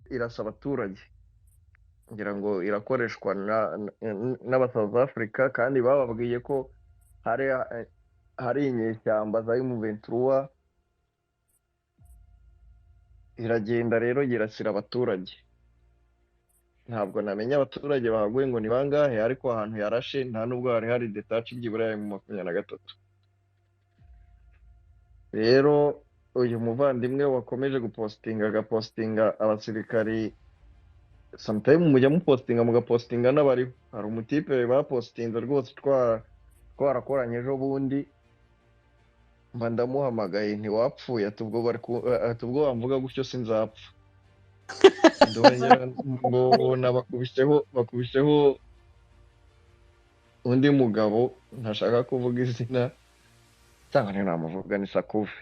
Irasa abaturage, ngira ngo irakoreshwa n'aba South Africa, kandi bababwiye ko hari inyeshyamba za M23. Iragenda rero yirasira abaturage. Ntabwo namenya abaturage bahaguye ngo ni bangahe, ariko ahantu yarashe nta nubwo hari hari détaché byibura ya M23. Rero uyu muvandimwe wakomeje gupostinga, agapostinga abasirikari, sometime mujya mupostinga, mugapostinga n'abariho. Hari umutipe bapostinze rwose twarakoranye ejo bundi, mba ndamuhamagaye, ntiwapfuye? Ati ubwo bari ati ubwo wamvuga gutyo sinzapfa. Ndongera mbona bakubiseho undi mugabo ntashaka kuvuga izina, cyangwa ntinamuvuga, ni Sakuve.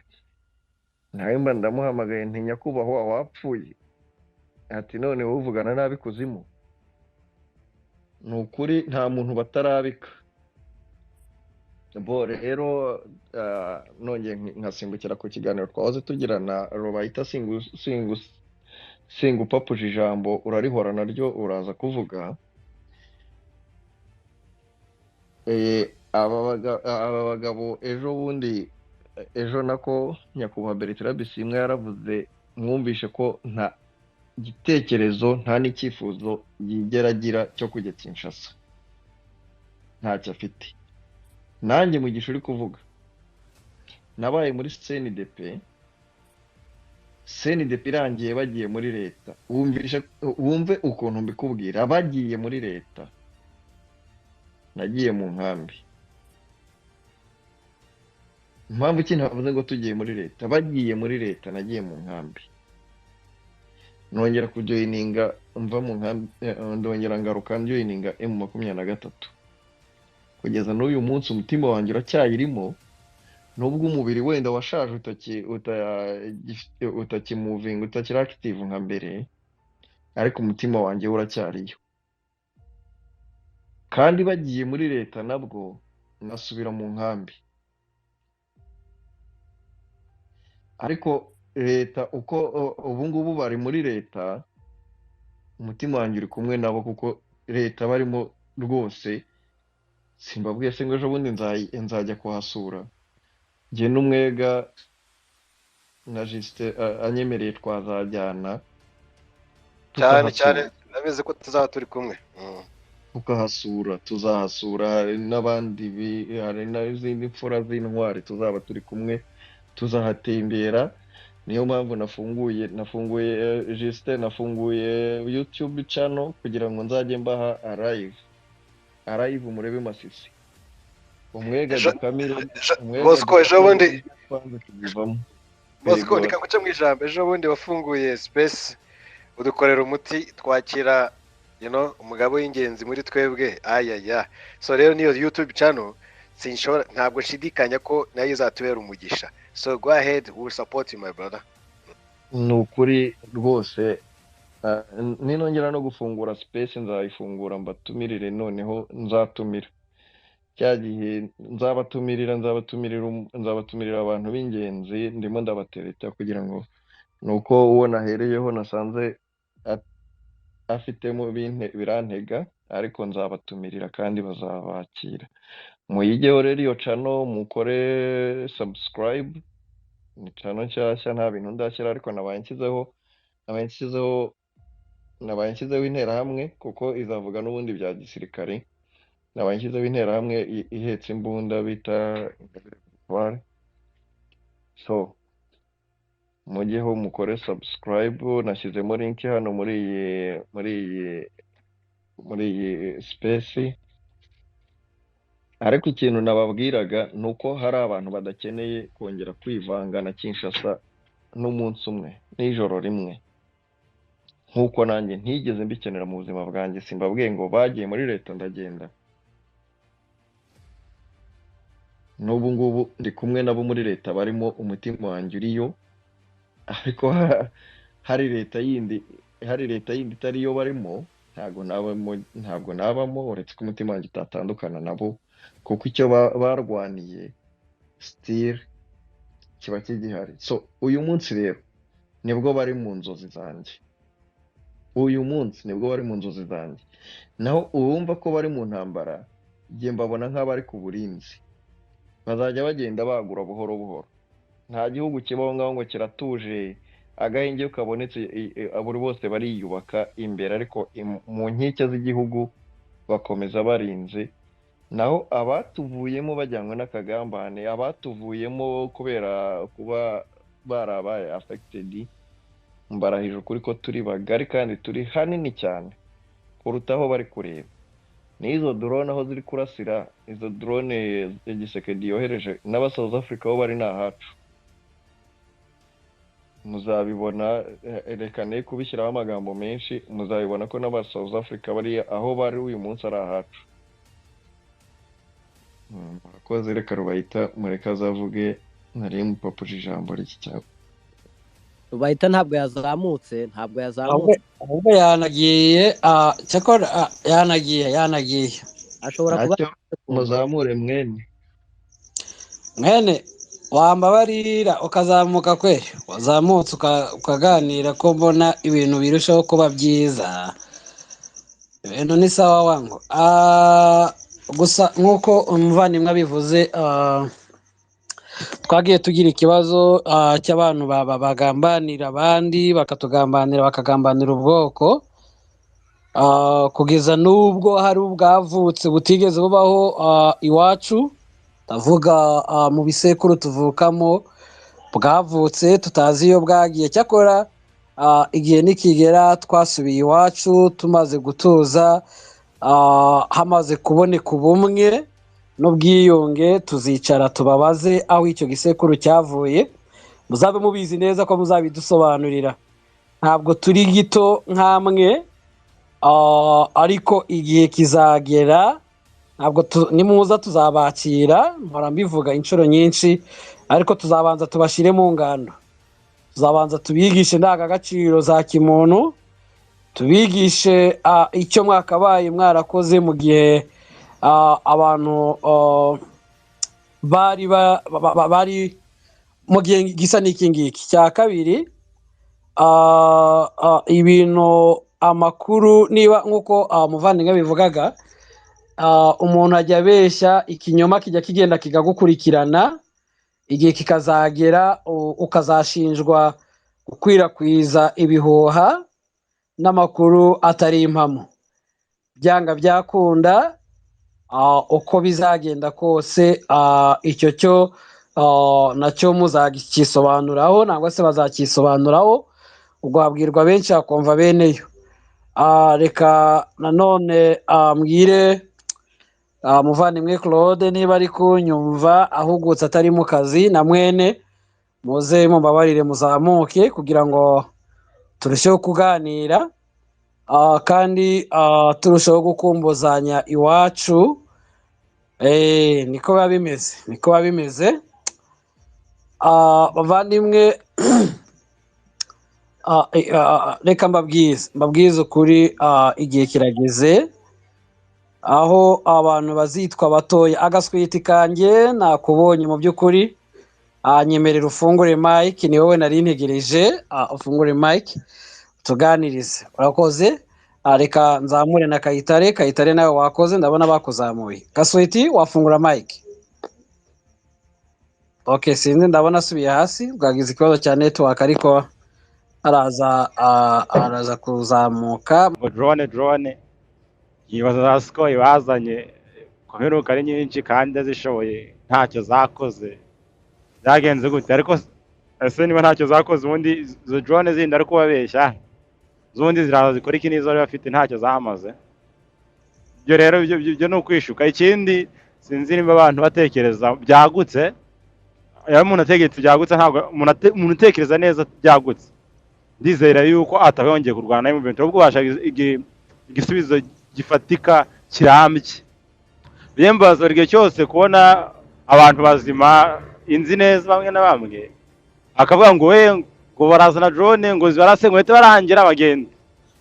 Nawe mba ndamuhamagaye, nti nyakubahwa wapfuye? Ati none wowe uvugana nabi kuzimu. Ni ukuri nta muntu batarabika. Bo rero nongeye nkasimbukira ku kiganiro twahoze tugirana, Rubayita, singupapuje ijambo, urarihora naryo uraza kuvuga. Aba bagabo ejo bundi, ejo nako nyakubahwa Bertrand Bisimwa yaravuze, mwumvishe ko nta gitekerezo nta n'icyifuzo yigera agira cyo kujya Kinshasa, ntacyo afite. Nanjye Mugisha uri kuvuga, nabaye muri CNDP, CNDP irangiye bagiye muri leta. Wumvishe, wumve ukuntu mbikubwira, bagiye muri leta, nagiye mu nkambi. Impamvu ki ntavuze ngo tugiye muri leta? Bagiye muri leta, nagiye mu nkambi, nongera kujoininga mva mu nkambi, ndongera ngaruka njoininga M23. Kugeza n'uyu munsi umutima wanjye uracyayirimo, nubwo umubiri wenda washaje, utakimuvinga, utakiri active nka mbere, ariko umutima wanjye uracyariyo. Kandi bagiye muri leta nabwo nasubira mu nkambi, ariko leta uko ubu ngubu bari muri leta, umutima wanjye uri kumwe nabo, kuko leta barimo rwose. Simbabwiye se ngo ejo bundi nzajya kuhasura, njye n'umwega na Justin anyemereye twazajyana cyane tukahasura. Cyane, ndabizi ko tuzaba turi kumwe. Tukahasura, tuzahasura, hari n'abandi hari n'izindi mfura z'intwari tuzaba turi kumwe, tuzahatembera. Niyo mpamvu nafunguye Justin, nafunguye YouTube channel kugira ngo nzajye mbaha live, murebe Masisi, umwega dukamire, umwega Bosco, ejo dukamire bundi ibyo twanze tubivamo. Bosco, Yego. reka guca mu ijambo. Ejo bundi wafunguye space, udukorera umuti, twakira umugabo w'ingenzi muri twebwe, ayaya. So rero niyo YouTube channel sinshobora, ntabwo nshidikanya ko nayo izatubera umugisha. So go ahead, we will support you, my brother. Ni ukuri rwose, ninongera no gufungura space nzayifungura mbatumirire. Noneho nzatumira cya gihe, nzabatumirira abantu b'ingenzi. Ndimo ndabatereta kugira ngo, ni uko uwo nahereyeho nasanze afitemo birantega, ariko nzabatumirira kandi bazabakira. Muyigeho rero iyo channel, mukore subscribe. Ni channel nshyashya, nta bintu ndashyira, ariko nabaye nshyizeho Interahamwe, kuko izavuga n'ubundi bya gisirikare. Nabaye nshyizeho Interahamwe ihetse imbunda bita Ingabire Victoire. So mujyeho mukore subscribe. Nashyizemo link hano muri iyi space. Ariko ikintu nababwiraga ni uko hari abantu badakeneye kongera kwivanga na Kinshasa n'umunsi umwe n'ijoro rimwe, nk'uko nanjye ntigeze mbikenera mu buzima bwanjye. Simbabwiye ngo bagiye muri leta ndagenda? N'ubu ngubu ndi kumwe nabo muri leta barimo, umutima wanjye uriyo, ariko hari leta yindi itari yo barimo, ntabwo nabamo, ntabwo nabamo, uretse ko umutima wanjye utatandukana nabo, kuko icyo barwaniye still kiba kigihari. So uyu munsi rero nibwo bari mu nzozi zanjye. Uyu munsi nibwo bari mu nzozi zanjye. Naho uwumva ko bari mu ntambara, njye mbabona nk'abari ku burinzi, bazajya bagenda bagura buhoro buhoro. Nta gihugu kibaho ngaho ngo kiratuje, agahenge iyo kabonetse buri bose bariyubaka imbere, ariko mu nkike z'igihugu bakomeza barinze. Naho abatuvuyemo bajyanywe n'akagambane, abatuvuyemo kubera kuba barabaye affected, mbarahije ukuri ko turi bagari kandi turi hanini cyane kuruta aho bari kureba. N'izo drone aho ziri kurasira, izo drone Tshisekedi yohereje n'aba South Africa aho bari ni ahacu, muzabibona. Reka ne kubishyiraho amagambo menshi, muzabibona ko n'aba South Africa bari aho bari uyu munsi ari ahacu. Murakoze, reka Rubayita mureke azavuge, nari mupapuje ijambo ry'iki cyapa. Rubayita ntabwo yazamutse, ntabwo Ahubwo yazamutse. Ahubwo yanagiye, cyakora yanagiye. Ashobora kuba Ntacyo, muzamure mwene. Mwene wambabarira ukazamuka kweri, wazamutse ukaganira ko mbona ibintu birushaho kuba byiza, ibintu ni sawa wangu. Gusa nk'uko umuvandimwe abivuze, twagiye tugira ikibazo cy'abantu bagambanira abandi, bakatugambanira, bakagambanira ubwoko, kugeza n'ubwo hari ubwavutse butigeze bubaho iwacu, ndavuga mu bisekuru tuvukamo, bwavutse tutazi iyo bwagiye. Cyakora igihe nikigera twasubiye iwacu tumaze gutuza, hamaze kuboneka ubumwe n'ubwiyunge, tuzicara tubabaze aho icyo gisekuru cyavuye. Muzabe mubizi neza ko muzabidusobanurira. Ntabwo turi gito nk'amwe, ariko igihe kizagera, ntabwo nimuza tuzabakira, mpora mbivuga inshuro nyinshi, ariko tuzabanza tubashyire mu ngando, tuzabanza tubigishe indangagaciro za kimuntu, tubigishe icyo mwakabaye mwarakoze mu gihe abantu bari bari mu gihe gisa n'iki ngiki. Cya kabiri, ibintu amakuru, niba nk'uko muvandimwe bivugaga, umuntu ajya abeshya, ikinyoma kijya kigenda kikagukurikirana, igihe kikazagera ukazashinjwa gukwirakwiza ibihuha n'amakuru atari impamo. Byanga byakunda, uko bizagenda kose, icyo cyo nacyo muzakisobanuraho, nangwa se bazakisobanuraho, ubwo habwirwa benshi hakumva beneyo. Reka nanone mbwire muvandimwe Claude niba ari kunyumva ahugutse atari mu kazi, na mwene muze mumbabarire muzamuke kugira ngo turusheho kuganira, kandi turusheho gukumbuzanya iwacu. Niko biba bimeze, niko biba bimeze. Bavandimwe, reka mbabwize ukuri, igihe kirageze aho abantu bazitwa batoya. Agaswiti kanjye nakubonye mu by'ukuri, nyemerera ufungure mic, ni wowe nari ntegereje, ufungure mic tuganirize. Urakoze. Reka nzamure na Kayitare. Kayitare nawe wakoze, ndabona bakuzamuye. Gaswiti, wafungura mic. Okay, sinzi, ndabona asubiye hasi, bwagize ikibazo cya network, ariko araza kuzamuka. Ngo drone yibaza za Sukhoi bazanye ku mperuka ari nyinshi kandi zishoboye, ntacyo zakoze, byagenze gute? Ariko ese niba ntacyo zakoze, ubundi izo drone zindi ari kubabeshya, z'ubundi ziraza zikora iki n'izo bari bafite ntacyo zamaze? Ibyo rero ibyo ni ukwishuka. Ikindi, sinzi niba abantu batekereza byagutse. Iyo umuntu ategetse byagutse, ntabwo umuntu utekereza neza byagutse, ndizera yuko ataba yongeye kurwana na M23, ahubwo bashaka igisubizo gifatika kirambye. Biyambaza buri gihe cyose kubona abantu bazima inzi neza bamwe na bamwe akavuga ngo we ngo barazana drone ngo zibarase ngo bahite barangira bagenda.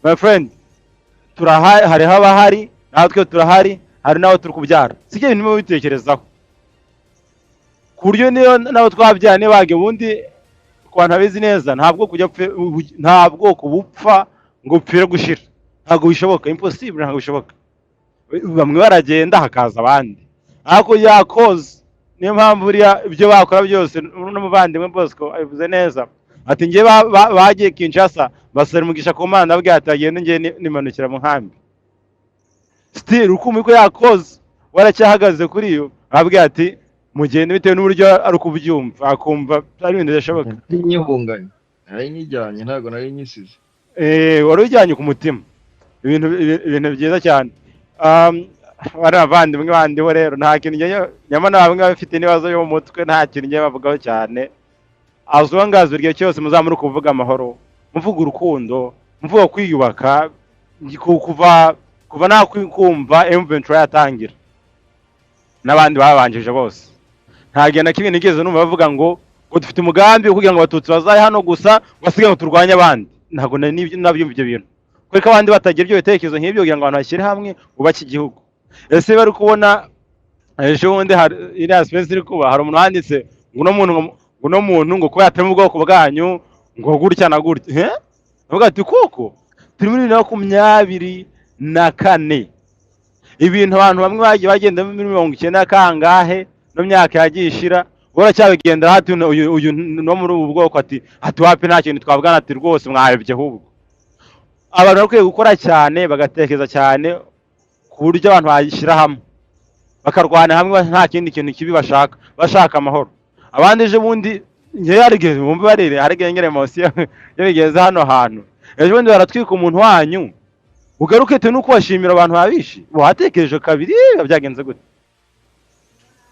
My friend, turahari, hariho abahari, natwe turahari, hari n'abo turi kubyara. Sibyo bintu muba bitekerezaho ku buryo niyo nabo twabyara nibage ubundi ku bantu babizi neza, nta bwoko ujya nta bwoko bupfa ngo upfire gushira, ntabwo bishoboka, impossible, ntabwo bishoboka. Bamwe baragenda hakaza abandi, ariko yakoze. Niyo mpamvu buriya ibyo bakora byose, n'umuvandimwe Bosco abivuze neza ati njye bagiye Kinshasa basaba umugisha ku Mana, ababwira ati bagende, njye nimanukira mu nkambi. Still ukumva ko yakoze waracyahagaze kuri yo, ababwira ati mugende, bitewe n'uburyo ari kubyumva akumva ari ibintu bidashoboka. Nari nyihunganye, nari nyijyanye, ntabwo nari nyisize. Wari ujyanye ku mutima ibintu byiza cyane. Bari abavandimwe bandi bo rero nta kintu nyamara bamwe bafite n'ibibazo byo mu mutwe, nta kintu njye bavugaho cyane. As long as buri gihe cyose muzaba muri kuvuga amahoro, muvuga urukundo, muvuga kwiyubaka, kuva nakumva M23 yatangira n'abandi babanjije bose, nta gihe na kimwe nigeze numva bavuga ngo dufite umugambi wo kugira ngo abatutsi bazaye hano gusa, ngo basigaye ngo turwanye abandi. Ntabwo nari nabyumva ibyo bintu, kuko abandi batagira ibyo bitekerezo nk'ibyo kugira ngo abantu bashyire hamwe bubake igihugu. Ese bari kubona ejo bundi hari iriya space iri kuba, hari umuntu wanditse ngo uno muntu, ngo uno muntu ngo kuba yatema ubwoko bwanyu ngo gutya na gutya, eh? Avuga ati kuko turi muri 2024, ibintu abantu bamwe bagiye bagenda muri 90 kangahe no myaka yagiye ishira uracyabigendera hati uyu no muri ubu bwoko ati wapi, nta kintu twavugana, ati rwose mwayobye. Ahubwo abantu bakwiye gukora cyane, bagatekereza cyane ku buryo abantu bashyira hamwe bakarwana hamwe, nta kindi kintu kibi bashaka, bashaka amahoro. Abandi ejo bundi njyewe hari igihe bumva barire, hari igihe ngera emotion iyo bigeze hano hantu. Ejo bundi baratwika umuntu wanyu, ugaruke te nuko washimira abantu babishe, watekereje kabiri biba byagenze gute?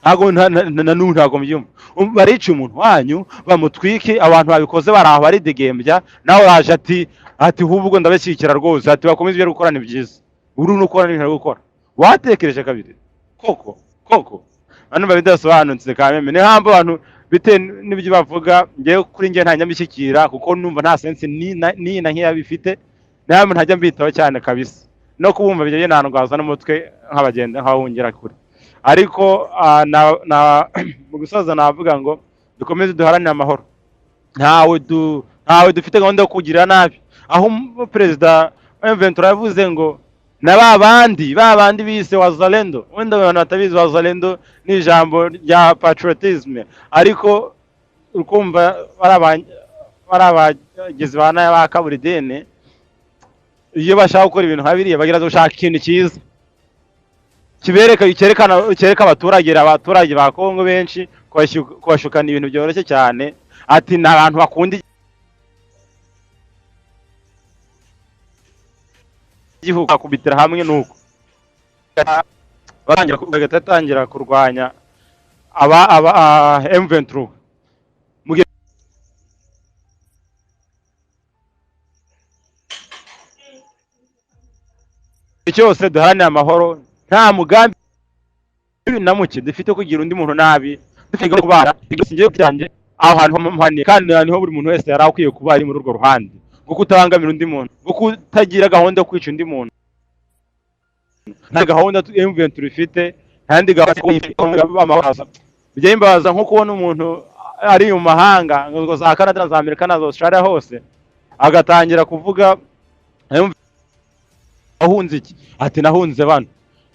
Ntabwo na n'ubu ntabwo mbyumva. Barica umuntu wanyu, bamutwike, abantu babikoze bari aho baridegembya, nawe uraje ati ahubwo ndabashyigikira rwose, ati bakomeze ibyo gukora ni byiza, uri no gukora n'ibintu ari gukora, watekereje kabiri koko koko? Hano biba bidasobanutse kameme. Niyo mpamvu abantu bitewe n'ibyo bavuga, njyewe kuri njye ntajya mbishyikira, kuko numva nta sense ni na nkeya bifite. Niyo mpamvu ntajya mbitaho cyane kabisa, no kubumva bijya binandwaza n'umutwe nk'abagenda nk'abahungira kure. Ariko mu gusoza navuga ngo dukomeze duharanire amahoro. Ntawe dufite gahunda yo kugirira nabi. Aho perezida wa M23 yavuze ngo na ba bandi bise wazalendo, wenda abantu batabizi, wazalendo ni ijambo rya patriotisme, ariko ukumva bari abagizi ba nabi ba kaburideni. Iyo bashaka gukora ibintu nka biriya, bagerageza gushaka ikintu cyiza kibereka, cyerekana, cyereka abaturage ba Kongo benshi, kubashukana ibintu byoroshye cyane, ati ni abantu bakunda igihugu, bakubitira hamwe, nuko batangira bagahita batangira kurwanya aba M23. Mu gihe cyose duharanire amahoro, nta mugambi na muke dufite kugira undi muntu nabi, dufite gahunda yo kubana. Ngiye byanjye aho hantu mpaniye, kandi niho buri muntu wese yari akwiye kuba ari muri urwo ruhande rwo kutabangamira undi muntu, rwo kutagira gahunda yo kwica undi muntu. Nta gahunda M23 ifite, nta yindi gahunda. Amahoro aza. Bijya bimbabaza nko kubona umuntu ari mu mahanga ngo za Canada na za Amerika na za Australia hose, agatangira kuvuga ahunze iki, ati nahunze bano.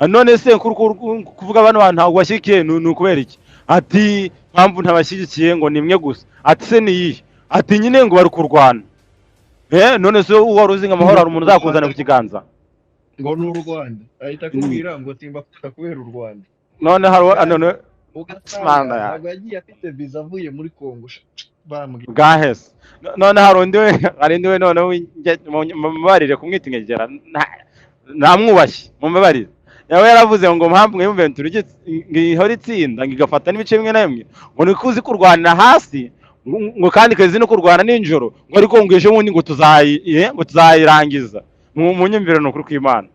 None se kuvuga bano bantu ntabwo bashyigikiye, ni ukubera iki? Ati mpamvu ntabashyigikiye ngo ni imwe gusa. Ati se ni iyihe? Ati nyine ngo bari kurwana. None se wari uzi ngo amahoro hari umuntu uzakuzana ku kiganza? Ngo ni u Rwanda, ahita akubwira ngo simbakunda kubera u Rwanda. None hari Kandi none ugasanga Mana yanjye. ntabwo yagiye afite viza avuye muri Kongo bambwira. Bwahese. None hari undi we, hari undi we noneho mumbabarire kumwita ingegera, namwubashye, mumbabarire. Nawe yaravuze ngo mpamvu ngo M23 ngo ihora itsinda, ngo igafata n'ibice bimwe na bimwe, ngo ni kuzi kurwanira hasi, ngo kandi kazi no kurwana nijoro, ngo ariko ngo ejo bundi ngo ngo tuzayirangiza. Mu nyumvire, ni ukuri kw'Imana,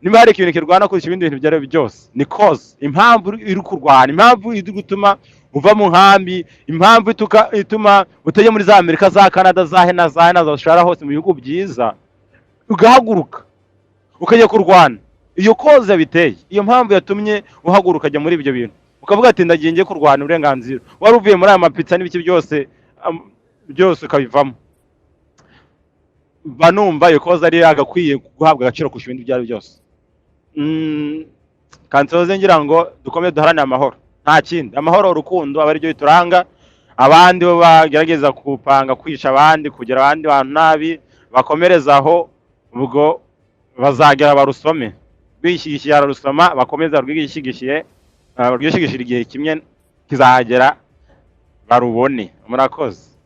niba hari ikintu kirwana kurusha ibindi bintu ibyo ari byo byose ni cause, impamvu iri kurwana, impamvu iri gutuma uva mu nkambi, impamvu ituma utajya muri za Amerika, za Canada, za he na za he na za Australia hose mu bihugu byiza, ugahaguruka ukajya kurwana. Iyo cause yabiteye, iyo mpamvu yatumye uhaguruka ukajya muri ibyo bintu, ukavuga ati ndagiye ngiye kurwana uburenganzira, wari uvuye muri aya mapizza n'ibiki byose, byose ukabivamo. Mba numva iyo cause ari yagakwiye guhabwa agaciro kurusha ibindi ibyo ari byo byose. Kansoze ngira ngo dukomeze duharanire amahoro, nta kindi. Amahoro, urukundo, aba aribyo bituranga. Abandi bo bagerageza gupanga kwica abandi, kugira abandi bantu nabi, bakomereza aho. Ubwo bazagera barusome, bishyigikiye ararusoma, bakomeza barwishyigikiye, barwishigishire, igihe kimwe kizagera barubone. Murakoze.